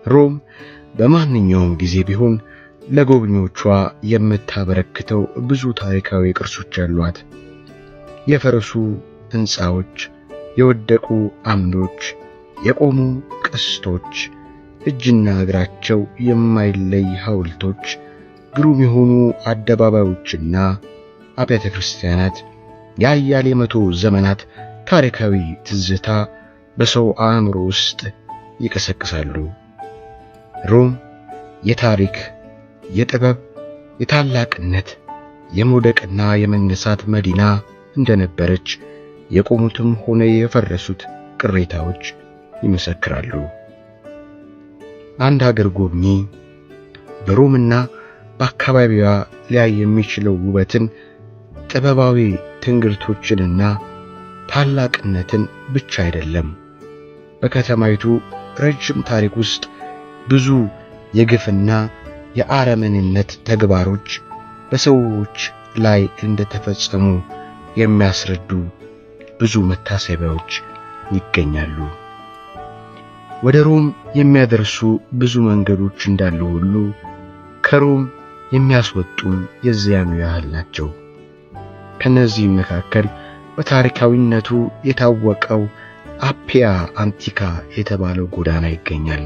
ሮም በማንኛውም ጊዜ ቢሆን ለጎብኚዎቿ የምታበረክተው ብዙ ታሪካዊ ቅርሶች አሏት። የፈረሱ ሕንፃዎች፣ የወደቁ አምዶች፣ የቆሙ ቅስቶች፣ እጅና እግራቸው የማይለይ ሐውልቶች፣ ግሩም የሆኑ አደባባዮችና አብያተ ክርስቲያናት የአያሌ መቶ ዘመናት ታሪካዊ ትዝታ በሰው አእምሮ ውስጥ ይቀሰቅሳሉ። ሮም የታሪክ፣ የጥበብ፣ የታላቅነት፣ የመውደቅና የመነሳት መዲና እንደነበረች የቆሙትም ሆነ የፈረሱት ቅሬታዎች ይመሰክራሉ። አንድ ሀገር ጎብኚ በሮምና በአካባቢዋ ሊያይ የሚችለው ውበትን፣ ጥበባዊ ትንግርቶችንና ታላቅነትን ብቻ አይደለም። በከተማይቱ ረጅም ታሪክ ውስጥ ብዙ የግፍና የአረመኔነት ተግባሮች በሰዎች ላይ እንደተፈጸሙ የሚያስረዱ ብዙ መታሰቢያዎች ይገኛሉ። ወደ ሮም የሚያደርሱ ብዙ መንገዶች እንዳሉ ሁሉ ከሮም የሚያስወጡም የዚያኑ ያህል ናቸው። ከነዚህም መካከል በታሪካዊነቱ የታወቀው አፒያ አንቲካ የተባለው ጎዳና ይገኛል።